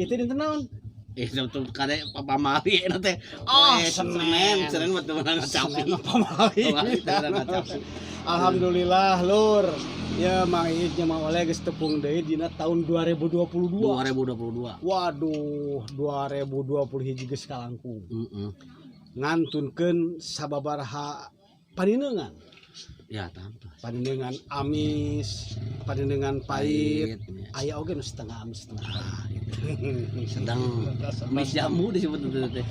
Itu dinten naon? Itu tuh kade pamali eta teh. Oh, Poe Senin. Senin, Senin mah teu meunang ngacapi. Senin pamali. Pamali teu meunang ngacapi. Alhamdulillah, Lur. Ya, Mang Iik nya Mang Oleh geus tepung deui dina tahun 2022. 2022. Waduh, 2020 hiji geus kalangkung. Ngantunkeun sababaraha panineungan. Ya, tampa. Panineungan amis, panineungan pahit. Pahit, ya. Aya oge nu setengah amis setengah pahit. Ah, gitu. Sedang amis jamu disebut itu teh.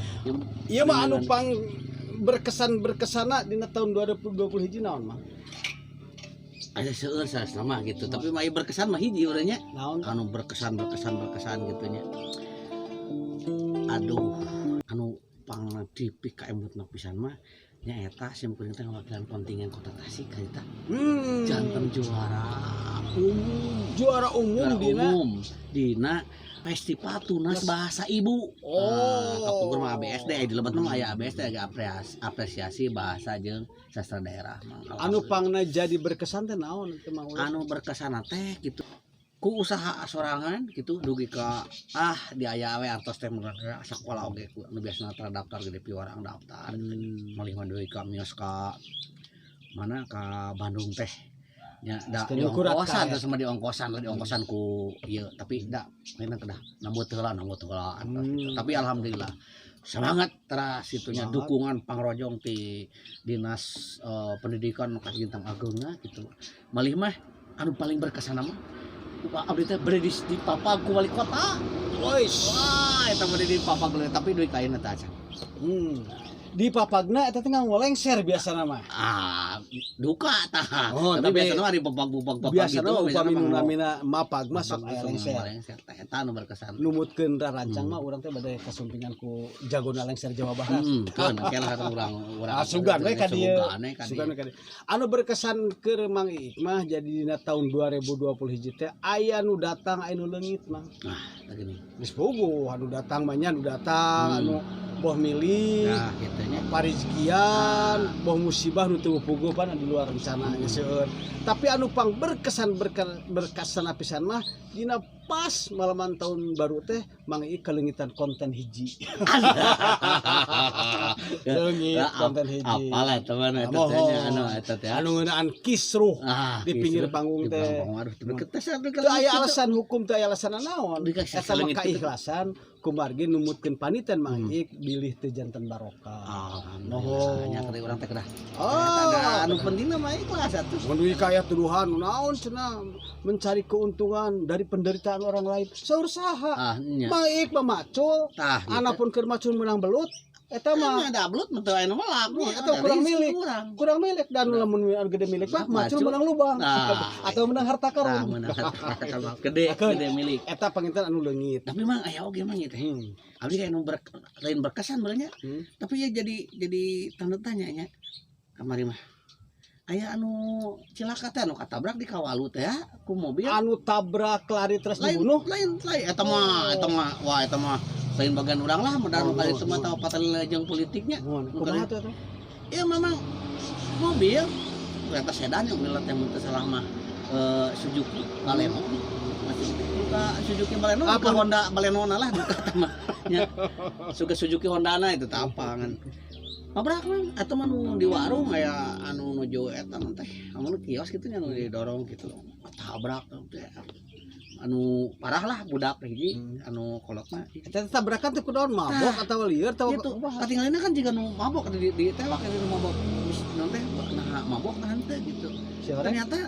Ieu mah anu pang berkesan berkesana dina tahun 2020 hiji naon mah? Ada seueur sama gitu, tapi mah ieu berkesan mah hiji urang nya. Naon? Anu berkesan berkesan berkesan gitu nya. Aduh, anu pang dipikaemutna pisan mah nya eta sim kuring teh ngawakilan kontingen Kota Tasik harita. Janten juara umum. Juara umum. Juara Dina umum dina Festival Tunas Bahasa Ibu. Oh. Nah, kapungkur mah ABSD, di lebet mah aya ABSD agak apresiasi, apresiasi bahasa jeung sastra daerah mah. Anu pangna jadi berkesan teh naon teh, Mang Ulil? Anu berkesan teh gitu ku usaha sorangan gitu dugi ka ah di aya we artos teh sakola oge ku nu biasana terdaftar gede piwarang daftar gitu. Malih mah dugi ka mios ka mana, ka Bandung teh nya da Teu di nyukur ongkosan kayak. Terus mah di ongkosan lah, di ongkosan ku ieu, tapi da memang kedah nambut heula, nambut heula atas gitu. Tapi alhamdulillah semangat teras itunya. Semangat. Dukungan pangrojong ti dinas pendidikan Kasih Agengna gitu. Malih mah anu paling berkesan mah abdi teh bade di papag ku wali kota. Wois. Wah, eta bade di papag, tapi duit kaina teh acan. Di papagna eta teh nganggo lengser biasana mah. Ah, duka tah. Oh, tapi, tapi biasanya mah di papag papag papag biasana gitu. mah upami nu mah namina mapag mah sok aya lengser. Lengser teh eta anu berkesan. Numutkeun rarancang mah urang teh bade kasumpingan ku jagona lengser Jawa Barat. Keun engke lah urang urang. Ah, sugan we ka dieu. Sugan we ka dieu. Sugan we ka dieu. Anu berkesan keur Mang Iik mah jadi dina tahun 2020 hiji teh aya nu datang, aya nu leungit, Mang. Nah, tah gini. Geus puguh anu datang mah nya, anu datang anu boh milik Nah, kitu nya. Parizkian boh musibah nu teu puguh pan di luar rencana nya seueur. Tapi anu pang berkesan berkesan pisan mah dina pas malaman tahun baru teh Mang Iik kaleungitan konten hiji. Leungit konten hiji. Apalah teman eta teh nya anu eta teh. Anu ngeunaan kisruh Ah, di pinggir kisruh. panggung Di teh. panggung, aduh, tapi ketes atuh. Teu aya alasan hukum, teu aya alasan naon. Dikasih Eta mah leungit gitu. keikhlasan kumargi numutkeun paniten Mang Iik bilih teu janten barokah. Alhamdulillah. Nya keur urang teh kedah. Oh. Eta da anu penting mah ikhlas atuh. Mun duit kaya tuduhan naon cenah mencari keuntungan dari penderitaan orang lain. Saur saha? Ah, nya. Mang Iik mah macul, Tah, gitu. anapun keur macul menang belut eta mah. Mah ada belut mah teu aya nu melak. Nya, atau kurang milik. Kurang. Kurang milik dan lamun anu gede milik mah macul Macul. menang lubang Nah. atau menang harta Tah, karun. meunang harta gede, gede milik. Eta panginten anu leungit. Tapi mang aya oge mang ieu teh. Abdi kayak nu lain berkesan benernya. Tapi ya jadi tanda tanya nya. Kamari mah aya anu cilaka teh, anu katabrak di Kawalu teh ya, ku mobil. Anu tabrak lari terus Lain dibunuh? Lain lain, eta mah, eta mah, wah, eta mah lain bagian urang lah modal Oh, nu kali oh, itu mah oh. tahu patalina jeung politiknya. Mohon, Nu kumaha kali- tuh eta? Ya memang mobil kereta sedan yang mobil teh mun teu salah mah Suzuki Baleno, masih duka Suzuki Baleno. Apa? Duka Honda Baleno lah, duka teh mah nya suka Suzuki Honda na itu teh apa kan nabrak man atau mah nu di warung aya anu nuju eta mah teh anu kios gitu nya, nu didorong gitu tabrak teh anu parah lah budak hiji anu kolot mah. Eta tabrakan teh kunaon, mabok atau lieur atau Gitu katinggalina kan jika nu mabok di ditewak di nu mabok. Terus naon teh, nah mabok nah henteu gitu. Si orang? Ternyata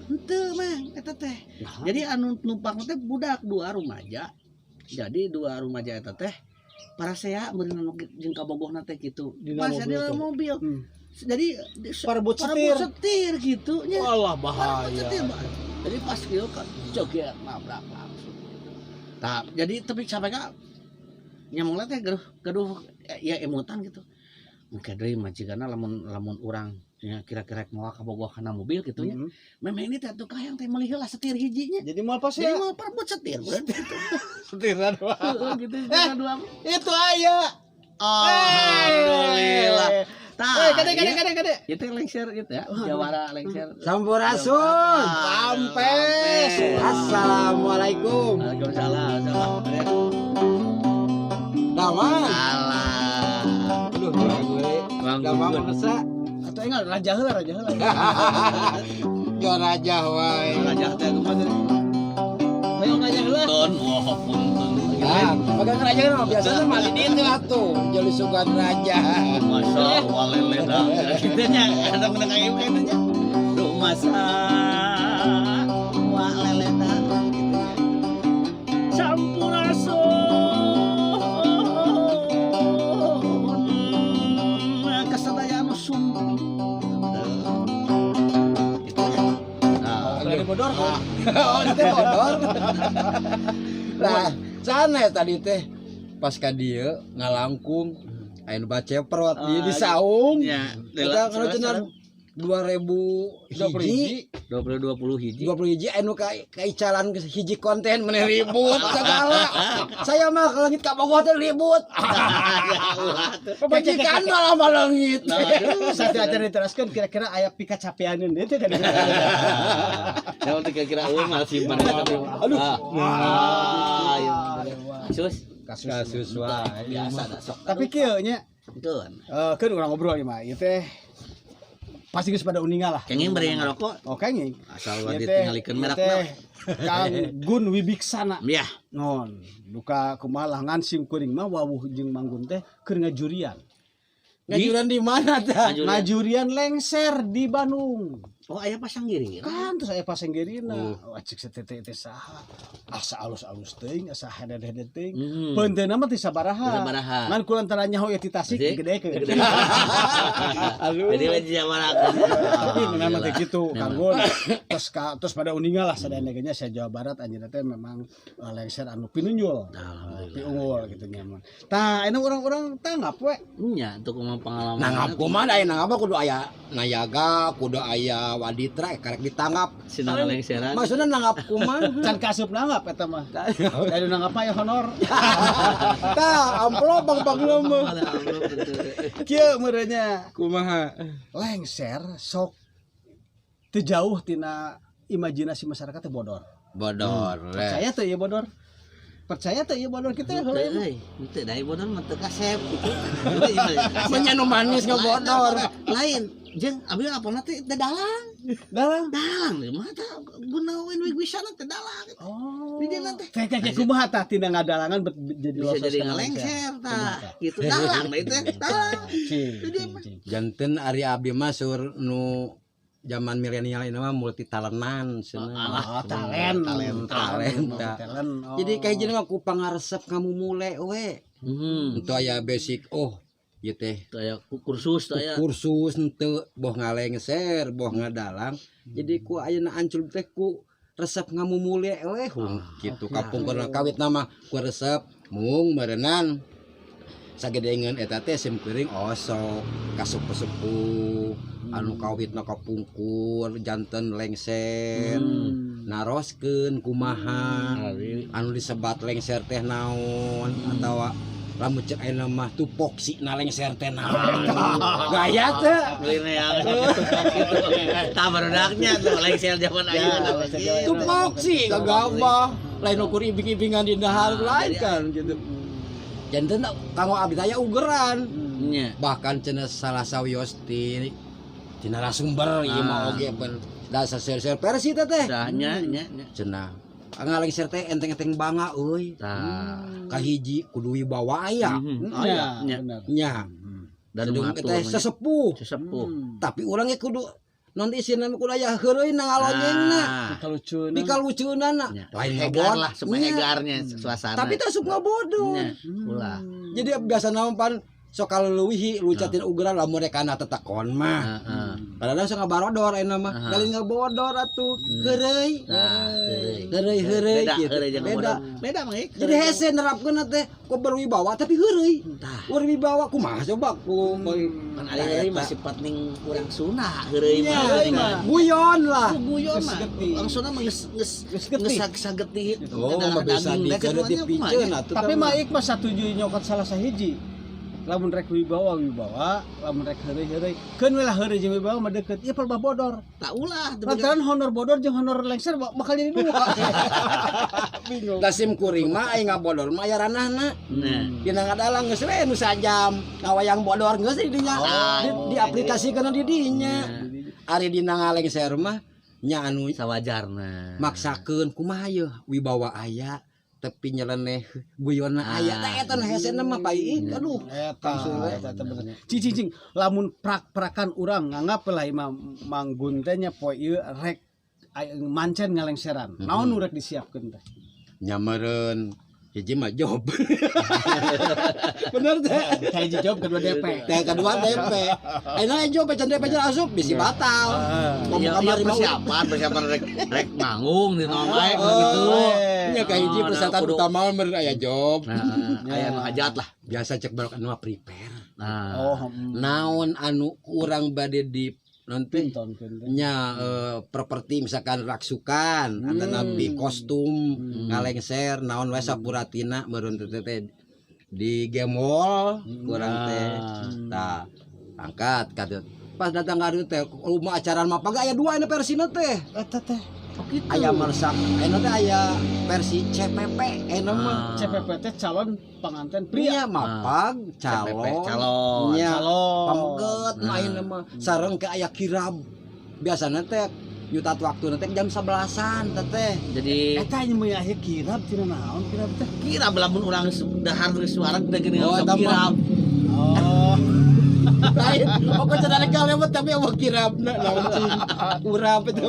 henteu mah eta teh. Nah. Jadi anu numpang teh budak dua remaja, jadi dua remaja eta teh parasea meureun anu jeung kabogohna teh gitu. Di pas mobil di dalam teh. Mobil jadi Parebut parebut setir. Setir gitu nya. Walah, Parebut bahaya. setir. Jadi pas gitu kan joget nabrak langsung gitu. Nah, jadi tapi sampai ka nyamong teh gaduh gaduh ya emutan gitu. Mungkin deui majigana lamun lamun urang ya kira-kira mau kabogoh kana mobil gitu nya. Memang ini teh tuh kahayang teh meuli heula setir hijinya. Jadi mau pas Jadi ya? mau parebut setir beureun gitu. Setiran. Heeh, gitu, jangan dua. Itu aya. Alhamdulillah. Tah. Eh, kade kade kade kade. Itu lengser gitu ya. Jawara lengser. Sampurasun. Rampes. Assalamualaikum. Waalaikumsalam. Damang. Salah. Aduh, gue. Mang Damang Gugun. masa. Atau enggak raja heula, raja heula. Jo raja wae. Raja teh kumaha teh? Hoyong raja heula. Punten, wah punten. Nah, pegang raja kan mah biasanya mah di ditu atuh, jadi sugan raja. Masa walele dah. Kitu nya, ada menang aing kitu nya. Duh masa walele dah kitu nya. Sampurasun kasadaya anu sumping. Gitu nya. Nah, Dari bodor. Oh, itu bodor. Nah, sana ya tadi teh pas ka dieu ngalangkung aya nu baceprot di saung. Ya, Eta kalau cenah 2000 hiji, 20 hiji. 20 hiji anu ka kaicalan hiji konten meneh ribut segala. Saya mah ke langit ka Bogor teh ribut. Pamajikan malah malengit. Satu aja diteraskan kira-kira aya pikacapeaneun deui teh tadi. Ya untuk kira-kira eueuh mah simpan eta teh. Aduh. Ah, iya. Kasus Kasus. Kasus wae. Biasa dah sok. Tapi kieu nya Betul. eh keun urang ngobrol ieu mah. Ieu teh pasti geus pada uninga lah. Kenging bari ngerokok Oh, kenging. asal ulah Ieu teh ditinggalikeun ieu merek teh mah. Kang Gun Wibiksana. Ya, Non, duka kumaha lah ngan sim kuring mah wawuh jeung Manggun teh keur ngajurian. Ngajuran di mana tah? Ngajurian. Ngajurian lengser di Bandung. Oh, aya pasanggiri. Kan terus aya pasanggirina. Oh, cik setete teh saha? Asa alus-alus teuing, asa hede-hede teuing. Peunteuna mah ti sabaraha. Ti sabaraha. Ngan kulantaran nyaho ieu ti Tasik Tasik, digedekeun. Aduh. Jadi we di Jawa Barat. Tapi memang teh gitu Kang Gun. Terus terus pada uninga lah sadayana ge nya saya Jawa Barat anjeunna teh memang lengser anu pinunjul. Alhamdulillah. Piunggul gitu nya mah. Tah, anu urang-urang tanggap we. Nya untuk kumaha pengalaman. Nanggap kumaha aya nanggap kudu aya nayaga, kudu aya waditra karek ditanggap. Sinang lengseran. Maksudnya nanggap kumaha? Can kasup nanggap eta mah. Dari nanggap mah ya honor. Tah, amplop bang bang mah. Kieu meureunnya Kumaha? lengser sok teu jauh tina imajinasi masyarakat teh bodor. Bodor. Percaya teu ieu bodor? Percaya teu ieu bodor kita heula ieu mah? Euy, henteu da bodor mah teu kasep gitu. Menya nu manis ngebodor. Lain, jeung abi apana teh teh dalang. Dalang. Dalang di mah teh gunawan wisana teh dalang. Oh. Di dieu teh. Teh teh kumaha tah tina ngadalangan bet jadi Bisa losos jadi kana ngalengser tah. Gitu dalang da itu dalang. Cing, Di dieu mah. cing. Janten ari abdi mah sur nu zaman milenial ini mah multi talentan cenah. Oh, talent, Talenta. Talenta. Talent. Oh. Jadi kayak jadi mah ku pangaresep kamu mule we. Itu aya basic oh ieu teh Teu aya kursus teu aya. kursus henteu boh ngalengser boh ngadalang. Jadi ku ayeuna ancul teh ku resep ngamumule we hung gitu kapungkurna kawit nama ku resep mung meureunan sagedengeun eta teh sim kuring osok kasup-sepuh anu kawitna kapungkur janten lengser naroskeun kumaha anu disebat lengser teh naon atawa lamun cek ayeuna mah tupoksi na lengser teh naon gaya teh. Beli yang gitu. Tah barudaknya tuh lengser zaman ayeuna. Tupoksi gagabah lain ukur ibing-ibingan di dahar lain kan gitu janten kanggo abdi teh aya ugeran. Nya. Bahkan cenah salah sawios ti ti narasumber ieu mah oge ben dasar share-share versi teh teh. Tah nya nya nya. Cenah ngalengser teh enteng-enteng bangga euy. Tah. Kahiji kudu wibawa aya. Oh, Aya ya, nya. benar. Nya. Dan Sedung ngatur teh mah nya. sesepuh. Sesepuh. Tapi urang ge kudu non isina mah kudu aya heureuyna ngalonyengna. Nah. Kalucunan. Dikalucueunana. Nya. Lain Hegar ngabod lah supaya Nya. hegarnya suasana. Tapi teh asup ngabodor. Nya, ulah. Jadi biasa nama pan sok kaleuwihi lucatin ugeran lamun rek kana tetekon mah. Heeh. Padahal sok ngabarodor ayeuna mah. Aha. Lain ngabodor atuh. Heureuy. Nah, heureuy. Heureuy heureuy Beda, gitu. heureuy jeung Beda. ngabodor. Beda mah ieu. Jadi hese nerapkeun teh ku berwibawa tapi heureuy. Tah. Berwibawa kumaha coba ku Kan ari heureuy mah sifat ning urang Sunda heureuy Nya, mah. guyon lah. Ku guyon mah. Geus getih. Urang Sunda mah geus geus Geus getih. geus sagetih. Oh, mah bisa dikeun dipiceun atuh. Tapi mah ik mah satuju nyokot salah sahiji. Lamun rek wibawa wibawa, lamun rek heureuy-heureuy, keun we lah heureuy jeung wibawa mah deukeut. Ieu palebah bodor. Tak ulah. Lantaran honor bodor jeung honor lengser bakal jadi dua. Bingung. Da sim kuring mah aing ngabodor mah aya ranahna. Nah. Dina ngadalang geus we nu sajam ngawayang bodor geus di dinya. Diaplikasikeun di dinya. Ari dina ngalengser mah nya anu Sawajarna. Maksakeun kumaha yeuh, wibawa aya tapi nyeleneh guyonna aya. Tah, eta nu hesena mah pai, aduh. Eta, Langsung we. Eta bener. Cing cing cing, lamun prak-prakan urang nganggap lah imah manggun teh nya poe ieu rek mancen ngalengseran. Naon nu rek disiapkeun teh? Nya meureun hiji mah job. Bener teh? Hiji job, kedua DP. Teh, kedua DP. Ayeuna job can DP can asup bisi batal. Ngomong Iya, iya, kamari mah persiapan, persiapan rek rek manggung di naon wae Oh, gitu. nya ka hiji Oh, nah, persyaratan utama meureun aya job. Nah, aya nu hajat lah. Biasa cek barok anu mah prepare. Nah, Oh, Naon anu kurang bade di nanti tontonkeun teh. Nya properti misalkan raksukan atau nabi kostum ngalengser naon wae sapuratina meureun teh teh di gemol kurang teh. Tah, angkat ka dieu. Pas datang ka dieu teh rumah acara mah pagak aya dua ini versina teh. Eta teh. Oh gitu. Aya masak ayeuna teh aya versi CPP ayeuna mah. CPP teh calon pengantin pria. Pria mapag CPP, calon. Calon. Nya. Calon. Pameget nah ayeuna mah sareng ke aya kirab biasana teh nyutat waktu teh jam 11-an teh teh. Jadi Eta nya mah aya kirab tina naon kirab teh? Kirab lamun urang dahar geus suara gede gini Oh, sok eta mah. kirab. Oh. Lain pokoknya cenah rek lewat tapi eueuh kirabna naon cing urap itu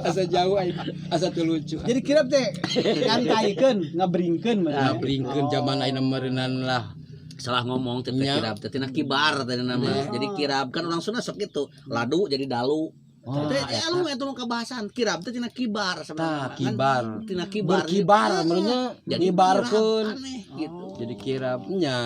asa jauh aing asa teu lucu. Jadi kirab teh ngantaikeun, ngabringkeun mah. Ngabringkeun zaman ayeuna meureunnan lah. Salah ngomong teh Nya. kirab teh tina kibar teh nama. Jadi kirab kan orang Sunda sok gitu. Ladu jadi dalu. Wah, Teh eta. anu eta nu kabahasan kirab teh tina kibar Tah, sebenarnya. Kan kibar. tina kibar. Berkibar meureunnya. Jadi ngibarkeun. kirab aneh gitu. Jadi kirabnya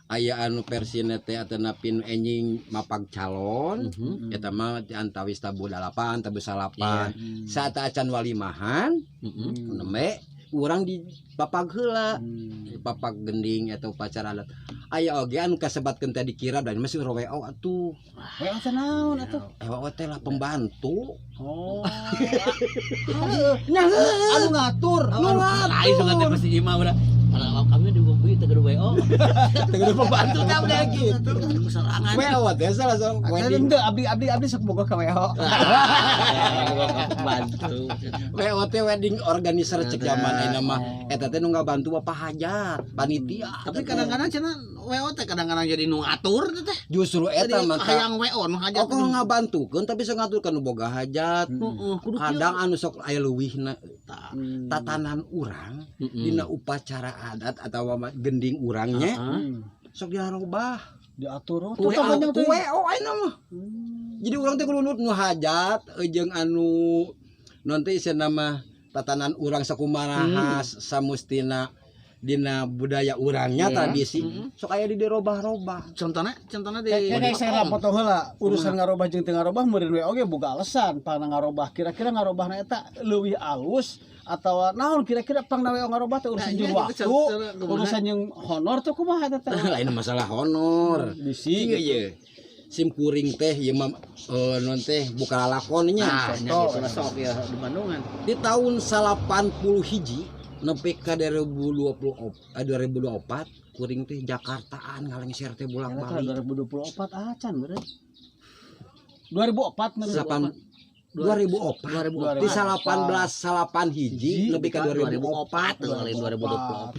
aya anu versina teh atanapi nu enjing mapag calon. Eta mah di antawis tabuh dalapan, tabuh salapan saat acan walimahan. Nembe urang di papag heula, papag gending atau upacara adat aya oge anu kasebatkeun teh dikira dan masih WO atuh. WO teh naon atuh? WO teh lah pembantu. Oh. Nya. Anu ngatur. Nu Lain suka teh pasti imah udah. Kalau kami di bumi teu kudu WO. Teu kudu pembantu teh udah gitu. Serangan. WO teh salah seorang wedding. Henteu, abdi abdi abdi sok bogoh ka WO. Pembantu. WO teh wedding organizer cek zaman ayeuna mah. Eta teh nu ngabantu bapak hajat panitia. Tapi kadang-kadang cenah WO teh kadang-kadang jadi nu ngatur teh teh. Justru eta Jadi mah hayang WO nu hajat. Oh, kok ngabantukeun tapi sok ngaturkeun nu boga hajat. Heeh, kudu kieu. Kadang anu sok aya leuwihna tatanan urang dina upacara adat atau gending urangnya sok dirobah. Diatur. Oh, Ku tuh panjang ku teh. WO ayeuna mah. Jadi urang teh kudu nurut nu hajat jeung anu nanti isina mah tatanan urang sakumaraha samustina dina budaya urangnya tradisi sok aya di dirobah-robah. Contohnya, contohnya di Kayak saya potong heula, urusan ngarobah jeung teu ngarobah meureun we oge boga alasan pangna ngarobah. Kira-kira ngarobahna eta leuwih alus atau naon kira-kira pangna we ngarobah teh urusan Nah, jeung iya, waktu, gitu, contohnya urusan jeung honor tuh kumaha eta teh? Lain masalah honor. Bisi Iya ye. Sim kuring teh ieu mah non teh buka lalakonnya. Nah, nya gitu lah sok ya di Bandungan. Di tahun 80 hiji nepi ka 2020 2024 kuring teh Jakartaan ngalengser teh bolak-balik. 2024 acan meureun. 2004 meureun. 8 2004. Di 18 salapan hiji nepi ka 2004. 2004 lain 2024.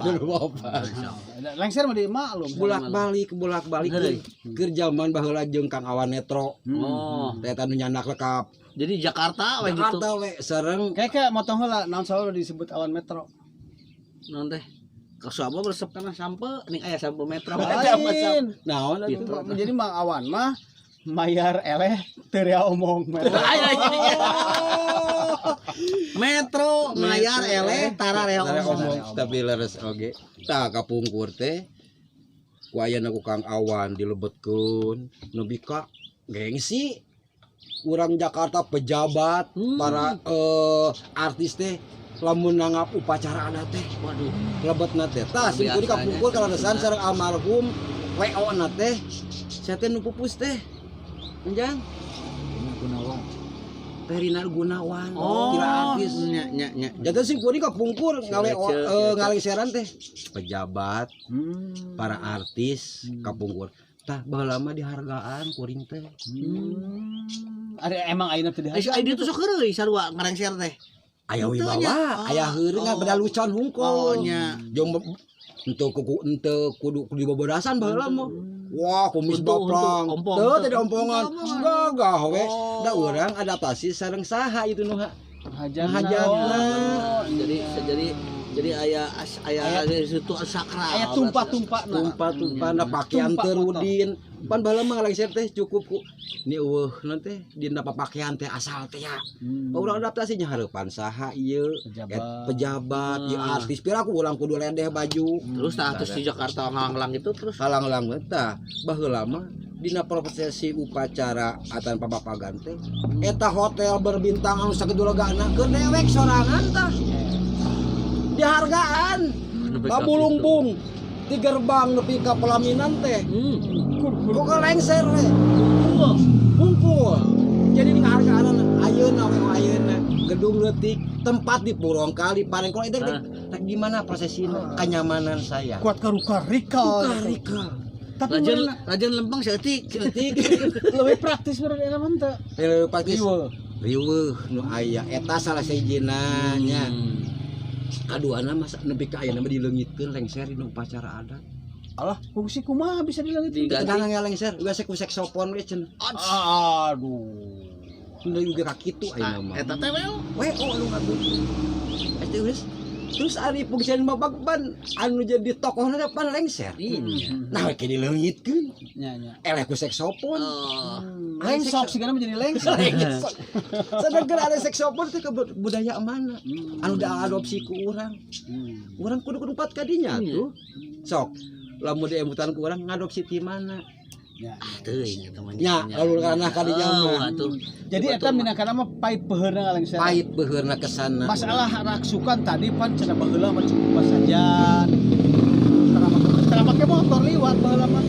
2004. Lengser mah di maklum. Bolak-balik bolak-balik Heureuy. keur zaman baheula jeung Kang Awan Netro. Oh, Teh eta nu nyandak lekap. jadi Jakarta we gitu. Jakarta we sareng Kayak kayak motong heula naon selalu disebut awan metro. Naon teh? Kasaba resep kana sampe ning aya sampe metro. Lain. Naon atuh? Gitu. Jadi Mang Awan mah mayar eleh teu rea omong. Aya jadinya. Metro mayar eleh tara rea Tara omong. omong tapi leres oge. Tah, kapungkur teh ku ayana ku Kang Awan dilebetkeun nepi ka gengsi urang Jakarta pejabat para artis teh lamun nanggap upacara adat teh Waduh. lebetna teh. Tah, sim kuring Biasanya. kapungkur kaleresan sareng almarhum WO na teh saya teh nu pupus teh. Enjang Gunawan. Teh Rina Gunawan. Oh, kira artis. Nya nya nya. Jadi sing kuring kapungkur ngale Ece, ece. ngalengseran teh pejabat, para artis kapungkur. Tah baheula mah dihargaan kuring teh. Ada emang ayeuna teh Ai ai dieu tuh sok heureuy sarua ngarengser teh. Aya Henteu wibawa, nya. Aya heureuy ngan beda lucon hungkul. Oh nya. Jeung henteu kuku henteu kudu kudu dibobodasan baheula mah. Wah, kumis Untuk- baplang. untuk ompong. Teu teh diompongan. Ompongan. Gagah we. Oh. Da urang adaptasi sareng saha itu nu Hajatna. Hajatna. Oh, Jadi iya. jadi aya aya Aya- aya situ sakral. Aya tumpah-tumpah. Tumpah-tumpah na pakaian Tumpah teu motor. rudin. Pan baheula mah ngalengser teh cukup ku ni eueuh naon teh dina papakaian teh asal teh ya. Urang adaptasinya hareupan saha ieu. Pejabat. Et, pejabat, ieu artis pira aku urang kudu ledeh baju. Terus tah terus di Jakarta ngalanglang gitu terus. Halang-halang tah baheula mah dina prosesi upacara atan papapagan teh eta hotel berbintang anu sakitu legana keur dewek sorangan tah dihargaan babulungbung di gerbang nepi ka pelaminan teh kok lengser we hungkul jadi ini ngahargaan ayeuna we ayeuna gedung leutik tempat di Purong Kali Parengkol itu rek gimana prosesina kenyamanan saya. Kuat karuka rikal. Rikal. Tapi Rajan meureun rajan lempeng saeutik. Leutik. lebih praktis meureun eta mah teu. Riweuh praktis. Riweuh. Riweuh nu aya eta salah sahijina nya. Kaduana masa nepi ka ayeuna mah dileungitkeun lengser dina upacara adat. Alah, fungsi kumaha bisa dileungitkeun? Diganti. Tenang ya lengser, geus ku saksofon we cenah. Aduh. Sunda juga ka kitu ayeuna mah. Eta teh WO. WO anu ngabut. Eta geus terus ari fungsi mah ban anu jadi tokohna teh pan lengser. Iya. Nah we ke dileungitkeun. Nya nya. Eleh ku saksofon. Oh. Lengsok sigana menjadi lengsok. Sedangkan ada saksofon teh ke budaya mana? Anu da adopsi ku urang. Urang kudu kudu empat kadinya tuh. Sok lamun diemutan ku urang ngadopsi ti mana? Ya. Teuing eta mah. Nya, lalu karena kadinya Oh, mah. atuh. Jadi eta minangkana mah pait peuheurna ngalengser. Pahit beuheurna kesana. Masalah raksukan tadi pan cenah baheula mah cukup basajan. Tara make motor liwat baheula mah.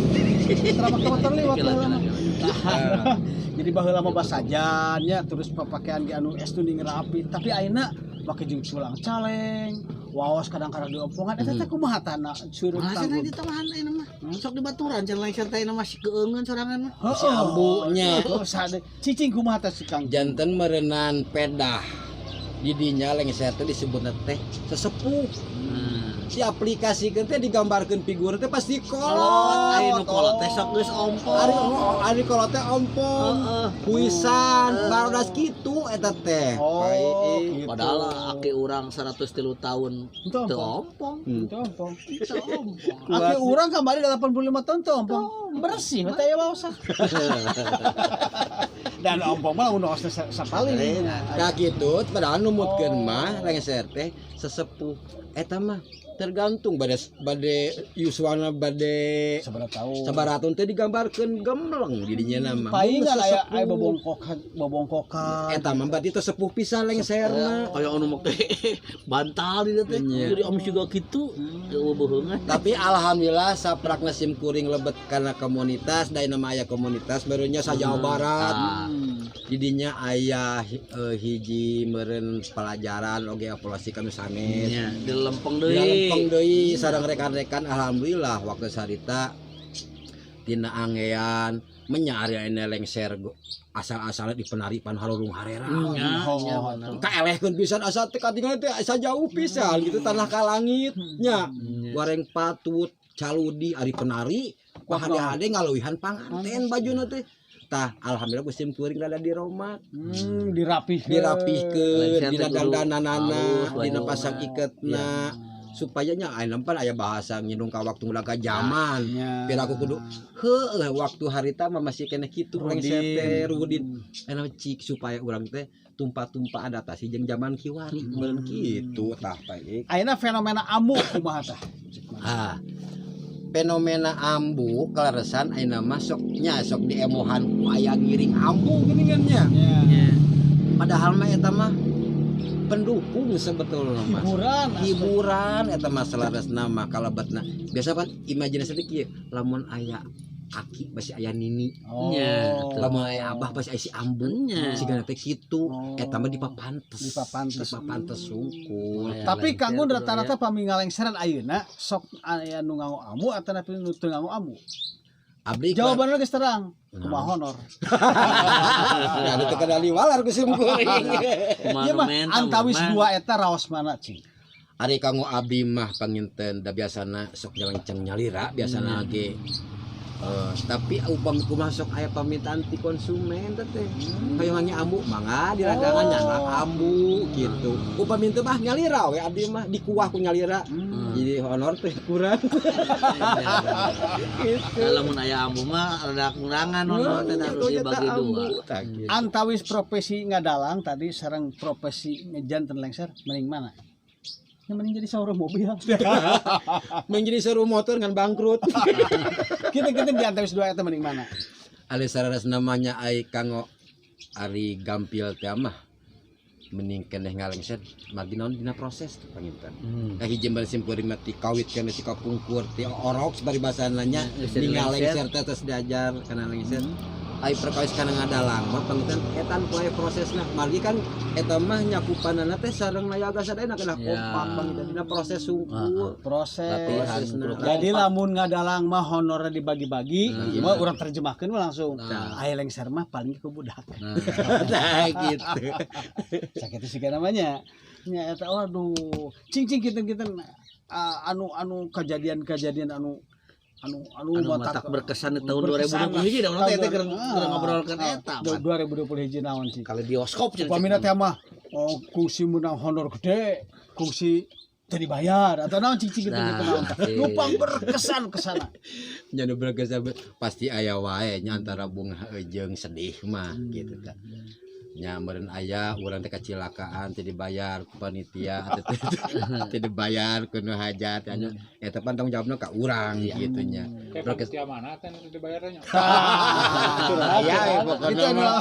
Tara make motor liwat baheula mah. Nah, jadi baheula mah basajan ya terus pakaian ge anu estuning rapi tapi ayeuna make jeung culang caleng waos kadang-kadang diompongan eta teh kumaha tana surut Malah cenah tanggung ditawahan ayeuna mah. Sok dibaturan cenah lengser teh ayeuna mah si keungeun sorangan mah. Si ambunya. Oh, sade. Cicing kumaha teh si Kang? Janten merenan pedah didinya lengser teh disebutna teh sesepuh. Si aplikasi teh digambarkeun figur teh pasti Kolot, kolot. aya nu kolot teh sok geus ompong. Ari ari kolot teh ompong. Heeh. Puisan, barodas kitu eta teh. Oh, Baik. gitu. Padahal aki urang 103 tahun Itu teu ompong. ompong. Itu ompong. Teu ompong. Aki urang kamari 85 tahun tuh ompong. Bersih teh aya waosan. Dan ompong mah lamun waosna sapalih. Nah gitu, padahal numutkeun mah lengser teh sesepuh. Eta mah tergantung bade bade yuswana bade Sabaraha tahun. sabaraha teh digambarkeun gembleng di dinya nama. Palingan aya aya bobongkokan bobongkokan. Eta mah berarti teh sepuh pisan lengserna. Kayak anu make bantal di teh. Iya. Jadi om juga gitu. Teu bohongan. Tapi alhamdulillah saprakna sim kuring lebet karena komunitas da nama aya komunitas barunya sa Jawa Barat. Ah. Didinya aya hiji meureun pelajaran oge evaluasi kanu sanes. Nya, di lempeng deui. Di lempeng deui sareng rekan-rekan alhamdulillah waktu sarita tina angean menya area ini lengser asal-asalnya di penaripan halurung harera. Nya, Oh, nya, oh, bener. Kaelehkeun pisan asa teh katingal teh asa jauh pisan gitu tanah ka langit nya. Goreng patut caludi ari penari wah hade-hade ngaluihan panganten bajuna teh. Tah alhamdulillah musim kuring rada di Roma. Dirapihkeun. Dirapihkeun Lengser teh dina kudu dandananana halus dina bajuna. pasang iketna supaya nya aya pan aya bahasa ngindung ka waktu ulah ka zaman. Nya. Biar aku kudu heueuh waktu harita mah masih keneh kitu lengser teh rudin enak cik supaya urang teh tumpah-tumpah adaptasi jeung zaman kiwari meureun kitu tah baik. Ayeuna fenomena ambu kumaha tah? Ah, fenomena ambu kaleresan ayeuna mah sok nya sok diemohan ku aya ngiring ambu geuningan nya. Nya. Nya. Padahal mah eta mah Pendukung sebetulnya mah. Hiburan. Hiburan eta masalah resna mah kalebetna. Biasa kan imajinasi teh kieu, lamun aya aki pasti aya nini. Oh. Nya, betul. Lamun aya abah pasti aya si ambu. Nya. Sigana teh kitu. Oh. Eta mah dipapantes. Dipapantes. Dipapantes sungkul. Aya Tapi lengser kanggo kudu rata-rata aya. pami ngalengseran ayeuna sok aya nu nganggo ambu atau nu teu nganggo ambu. Abdi Jawabannya geus terang. Kumaha honor. Ya anu teu kadali walar ku sim kuring. Kumaha Ieu nu mah menta, antawis mah. dua eta raos mana cing? Ari kanggo abdi mah panginten da biasana sok nyalenceng nyalira biasana ge. Tapi upami kumaha sok aya permintaan ti konsumen teh teh. Hoyong ngangge ambu mangga di ladangan nyandak ambu gitu. Upami teu mah nyalira we abdi mah dikuah ku nyalira. Jadi honor teh kurang. Gitu. Lamun aya ambu mah rada kurangan honor teh harus dibagi dua. Tah gitu. Antawis profesi ngadalang tadi sareng profesi ngejanten lengser mending mana? Ya mending jadi showroom mobil. Menjadi seru motor ngan bangkrut. Kita kita di antawis dua eta mending mana? Ali sararas namanya ai kanggo ari gampil teh mah mending keneh ngalengser margi naon dina proses tuh panginten. Kahiji mah sim kuring mah ti kawit keneh ti kapungkur ti orok paribasana nya Geus jadi di lengser. ngalengser teh terus diajar kana lengser. Ai perkawis kana ngadalang mah panginten etan ku aya prosesna margi kan eta mah nyakupanana teh sareng nayaga sadayana kena kompak panginten dina proses sungkul. Proses. Latihan Prosesna. kudu Jadi kompak. lamun ngadalang mah honornya dibagi-bagi, mah urang terjemahkeun mah langsung. Nah. Aya lengser mah paling ke budak. Nah, Nah gitu. Sakit sih namanya. Nya eta waduh, cing-cing kinten-kinten anu anu kejadian-kejadian anu anu anu, anu matak berkesan di tahun 2020 hiji da urang teh teh keur keur ngobrolkeun eta Tahun 2020 hiji naon sih? Kali bioskop cenah. Upamina teh mah oh kungsi menang honor gede, kungsi teu dibayar atau naon cing cing gitu Nah, gitu naon. iya. Nu pang berkesan kesana. Nya nu berkesan pasti aya wae nya antara bunga jeung sedih mah gitu tah. Nya meureun aya urang teh kacilakaan teu dibayar ku panitia atau teu dibayar ku nu hajat nya eta pan tanggung jawabna ka urang gitu nya. Kayak panitia mana kan itu dibayarnya. Curhat. Ya, Curhat. pokoknya Itu anu mah.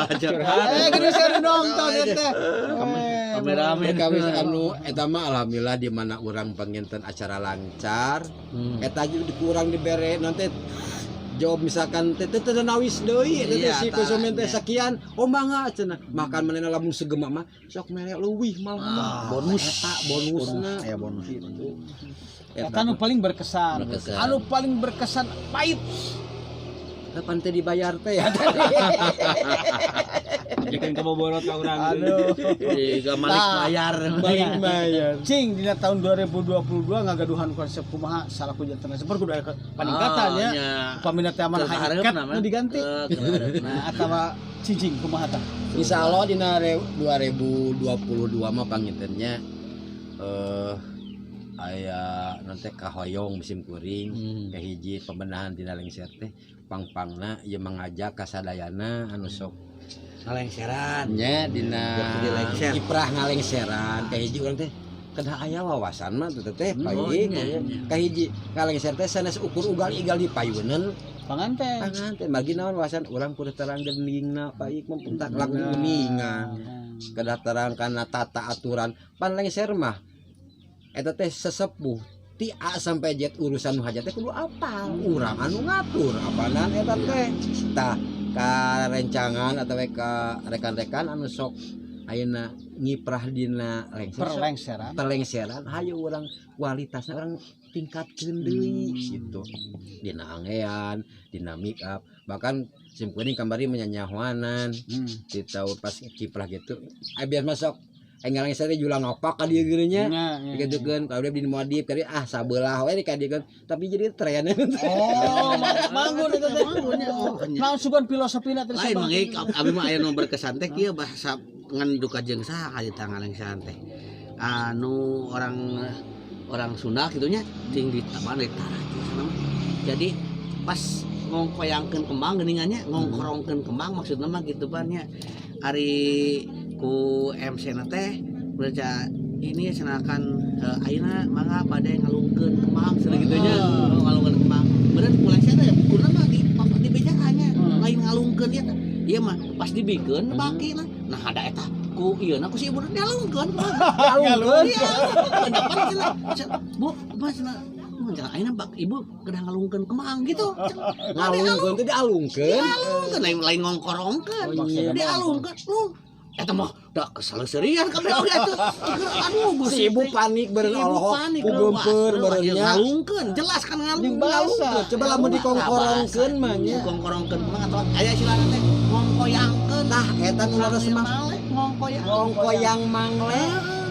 aja. Eh, gini saya nonton ya teh. Kameramen. Kawis anu eta mah alhamdulillah di mana urang panginten acara lancar eta juga dikurang dibere nanti jawab misalkan teh teh teu nawis deui eta teh Iya, si konsumen teh tah, sekian oh mangga cenah makan manehna lamun segema mah sok mere leuwih malah mah. Bonus. Eta bonusna. Aya bonus. Gitu. Eta anu paling berkesan. Berkesan. Anu paling berkesan pahit. Kapan teh dibayar teh ya? Jadikan kaboborot ka urang. Aduh. Jika malik Tah. bayar. Balik bayar. Cing dina tahun 2022 ngagaduhan konsep kumaha salaku janten lengser kudu aya paningkatan ya. Upamina teh aman hakikat nu diganti. Nah, atawa cicing kumaha tah? Insya Allah dina 2022 mah pangintennya aya nanti kahoyong musim kuring kahiji pembenahan dina lengser teh pang-pangna ieu mangajak kasadayana anu sok Ngalengseran. nya dina Jadi lengser. kiprah ngalengseran kahiji urang teh kedah aya wawasan mah teh teh Oh, baik iya, iya. kahiji ngalengser teh sanes ukur ugal-igal di payuneun Panganten. panganten margi naon wawasan urang kudu terang geningna baik mempuntak lagu uninga kedah terang kana tata aturan pan lengser mah eta teh sesepuh ti A sampai Z urusan nu hajat teh kudu apal urang anu ngatur apanan eta teh tah ka rencangan atau ka rekan-rekan anu sok ayeuna ngiprah dina lengser sok Perlengseran. perlengseran hayu urang kualitasna urang tingkatkeun deui gitu dina angean dina make up bahkan sim kuring kamari menyanyahuanan di tahun pas kiprah gitu biar masuk enggal lengser teh julang ngopak ka dieu geureun nya Nya, nya, gitu kan kalau dia di modif kali ah sabelah we ka dieu kan tapi jadi tren. Oh, manggun itu teh. Naon sugan filosofina teh Lain mang abi mah aya nu berkesan teh kieu bahasa ngan duka jeung saha ka ngalengseran teh. Anu orang orang Sunda kitu nya ting di taman di taraju sana mah. Jadi pas ngongkoyangkeun kembang geuningannya ngongkorongkeun kembang maksudna mah gitu pan nya. Ari ku MC na teh baca ini senakan ayeuna mangga bade ngalungkeun kembang cenah kitu nya. Oh, ngalungkeun kembang. Bener ku lengser teh ukurna mah di bejaannya lain ngalungkeun ieu teh. Ieu mah pas dibikeun baki lah. Nah ada eta Ku ieu na ku si ibu dialungkeun. Dialungkeun. Dialungkeun. Dapat cenah. Bu, kumaha cenah? Mun cenah ayeuna bak ibu kedah ngalungkeun kemang gitu. Ngalungkeun teh dialungkeun. Dialungkeun, lain lain ngongkorongkeun. Oh, iya. Dialungkeun. Lu eta mah da kesaleuserian kabeh oge atuh. Aduh, Gusti. Si ibu panik beureun, Si ibu olohok panik, ku geumpeur leuwas, beureun nya. Ngalungkeun, jelas kan ngalungkeun. Ngalungkeun. Coba lamun dikongkorongkeun mah nya. Dikongkorongkeun mah atau aya istilahna teh ngongkoyangkeun. Tah, eta nu leres mah. Ngongkoyang. Ngongkoyang mangle.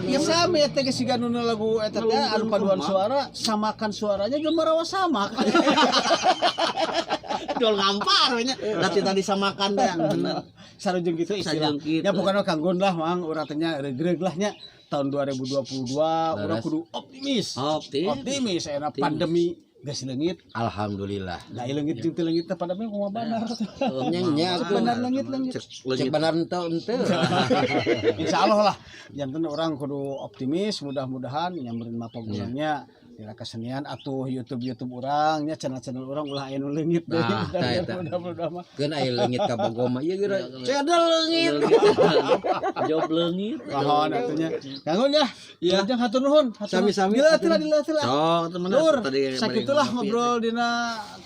Ya sami eta ge siga nu lagu eta teh anu paduan suara, samakan suaranya jelema rawa samak. Dol ngampar we nya. Tadi tadi samakan teh yang bener. Sarujeng gitu istilah. Sarujeng kitu. Ya pokoknya kanggon lah, Mang, urang teh nya regreg lah nya tahun 2022 urang kudu optimis. Optimis. Optimis ayeuna pandemi geus leungit. Alhamdulillah. Da ieu leungit jeung teu leungit teh pandemi kumaha benar. Nya nya atuh. Benar leungit leungit. Cek benar henteu henteu. Insya Allah lah janten urang kudu optimis, mudah-mudahan nyamperin mapa nya dina kesenian atuh YouTube YouTube urang nya, channel-channel urang ulah aya nu leungit deui. Nah, tah eta. Mudah-mudahan mah. Keun aya leungit ka Bogor mah ieu geura cedel leungit. Job leungit. Mohon atunya. Kanggun ya. Ya. Ujang, hatur nuhun. Hatur nuhun. Sami-sami. Dila tila dila tila. Sok temen Lur, tadi sakitulah bari ngopi. Ngobrol dina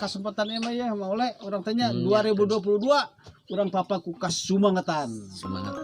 kesempatan ieu mah ya mau le urang tanya 2022 urang papa ku kasumangetan. Semangat.